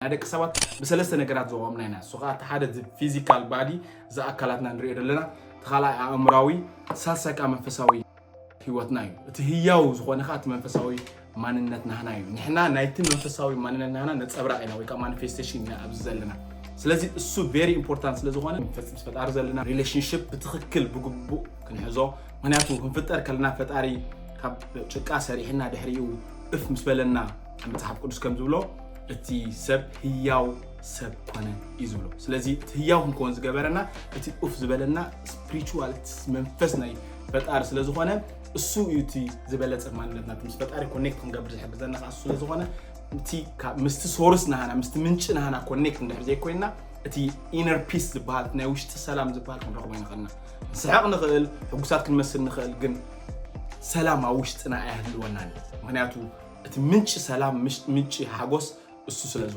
ናይ ደቂ ሰባት ብሰለስተ ነገራት ዝቆምና ኢና። እሱ ከዓ እቲ ሓደ physical body፣ እዚ ኣካላትና ንሪኦ ዘለና፣ እቲ ካልኣይ ኣእምራዊ፣ ሳልሳይ ከዓ መንፈሳዊ ህይወትና እዩ። እቲ ህያው ዝኾነ ከዓ እቲ መንፈሳዊ ማንነት ናህና እዩ። ንሕና ናይቲ መንፈሳዊ ማንነት ናህና ነፀብራቕ ኢና ወይ ከዓ ማኒፌስቴሽን ኢና ኣብዚ ዘለና። ስለዚ እሱ very important ስለ ዝኾነ፣ ፈፂም ምስ ፈጣሪ ዘለና ሪሌሽንሽፕ ብትኽክል ብግቡእ ክንሕዞ። ምክንያቱ ክንፍጠር ከለና ፈጣሪ ካብ ጭቃ ሰሪሕና ድሕሪኡ እፍ ምስ በለና፣ መጽሓፍ ቅዱስ ከም ዝብሎ እቲ ሰብ ህያው ሰብ ኮነ እዩ ዝብሎ። ስለዚ እቲ ህያው ክንከውን ዝገበረና እቲ ኡፍ ዝበለና ስፒሪቹዋል መንፈስ ናይ ፈጣሪ ስለ ዝኾነ፣ እሱ እዩ እቲ ዝበለጸ ማንነትና። እቲ ምስ ፈጣሪ ኮኔክት ክንገብር ዝሕግዘና ከዓ እሱ ስለ ዝኾነ፣ እቲ ካብ ምስቲ ሶርስ ናህና፣ ምስቲ ምንጪ ናህና ኮኔክት እንድሕር ዘይኮይንና፣ እቲ ኢነር ፒስ ዝበሃል፣ ናይ ውሽጢ ሰላም ዝበሃል ክንረኽቦ ኣይንኽእልና። ንስሕቕ ንኽእል፣ ሕጉሳት ክንመስል ንኽእል፣ ግን ሰላም ኣብ ውሽጥና ኣይህልወናን እዩ። ምክንያቱ እቲ ምንጪ ሰላም፣ ምሽ- ምንጪ ሓጎስ እሱ ስለ ዝኾነ።